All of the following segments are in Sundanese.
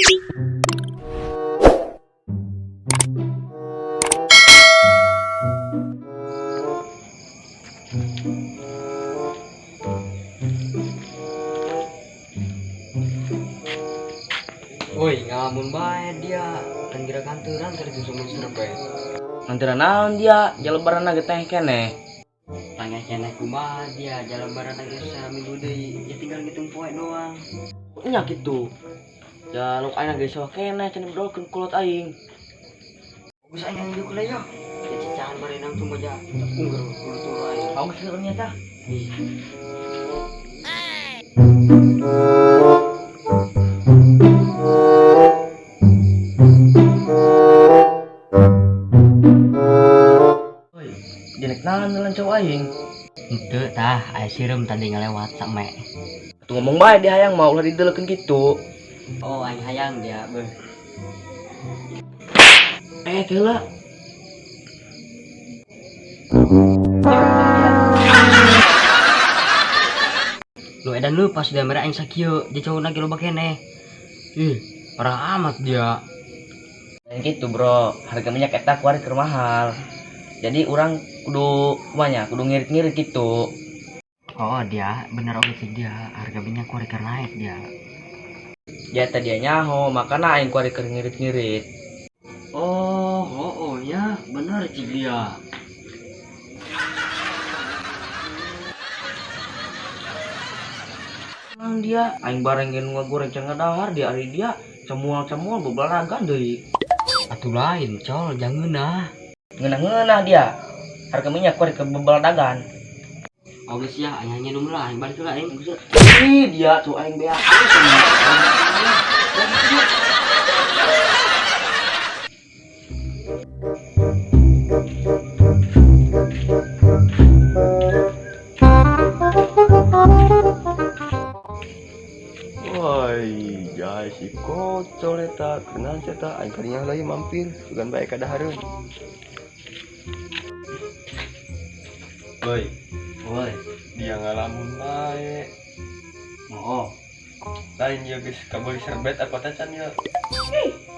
Woi, ngalamun bae dia. Kan kira kantoran keur susun serbet. Nganteran naon dia? Jalebaran ge teh keneh. Tanya keneh kumaha dia, jalebaran ge saminggu deui. Ya tinggal ngitung poe doang. Nya kitu. Ya luk aing ge sawah keneh cenah bedolkeun kulot aing. Geus aing njuk lah yo. Ya cicahan barenang tunggu aja. Ungger kultur aing. Kau geus nya tah. Oi, jenek naon ngelancau aing. Henteu tah, aya sireum tadi ngalewat same. Atuh ngomong bae dia hayang mah ulah didelekeun kitu. Oh, aing hayang dia beuh. Keula. Lu edan lu pas dia mere aing sakieu, dia cowok lagi loba keneh. Ih, parah amat dia. Lain gitu bro, harga minyak eta kuari keur mahal. Jadi urang kudu kumanya, kudu ngirit-ngirit gitu. Oh dia, bener oge sih dia, harga minyak kuari keur naik dia. Ya tadi dia nyaho, makana aing kuari keur ngirit-ngirit. Oh, oh, oh ya, bener cik dia. Emang dia, aing bareng ge nu ngagoreng can ngadahar dia ari dia cemual-cemual bebelaragan deui. Atuh lain, col, jangan ah. Ngeunah-ngeunah dia. Harga minyak kuari keur bebeladagan. Oh geus ya, aing nginum lah, aing balik lah aing. Ih, dia tuh aing beak. Woi, jai si kocol eta, kenaon sia eta, aing karinya lagi mampir, sugan bae kadahareun. Woi, Woi, dia ngalamun bae. oh, Lain ieu geus kabeuli serbet apa teh can ieu?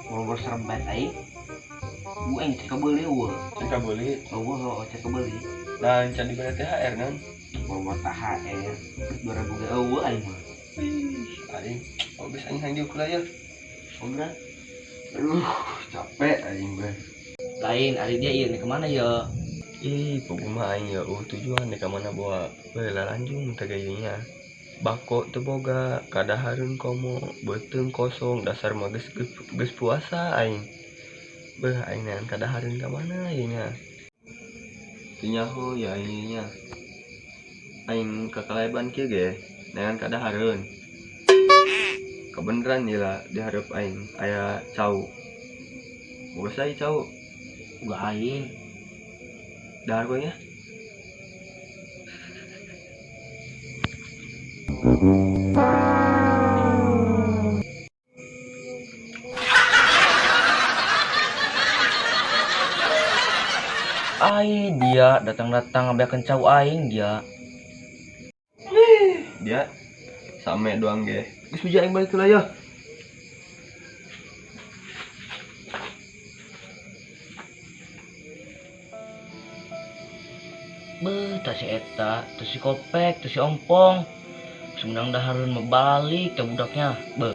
Boro-boro serbet aing. Bu aing teh kabeuli eueuh. Can kabeuli. Eueuh heuh teh kabeuli. Nah, can dibere THR nan. Boro-boro THR 2000 ge eueuh aing mah. Ih, aing, oh geus aing hayang diuk lah ya. Ogra. Aduh, capek aing beh. Lain ari dia ieu ka mana ye? Ih, pokoknya aing ya tujuan deh ka mana bawa we lalanjung teh gayanya. Bako teu boga, kadahareun komo, beuteung kosong, dasar mah geus geus puasa aing. Beuh aing neangan kadahareun ka mana ieu nya. Teu nyaho ya aing nya. Aing kakalaeban kieu ge neangan kadahareun. Kebeneran ieu lah di hareup aing aya cau. Boga saha cau? Boga aing. Dahar we nya. Ai dia datang-datang ngabeakeun cau aing dia. Ih, dia same doang ge. Geus puja aing balik heula ya. Beuh, tah si eta, tah si kopek, tah si ompong. Geus meunang dahareun mah balik teh budaknya. Beuh.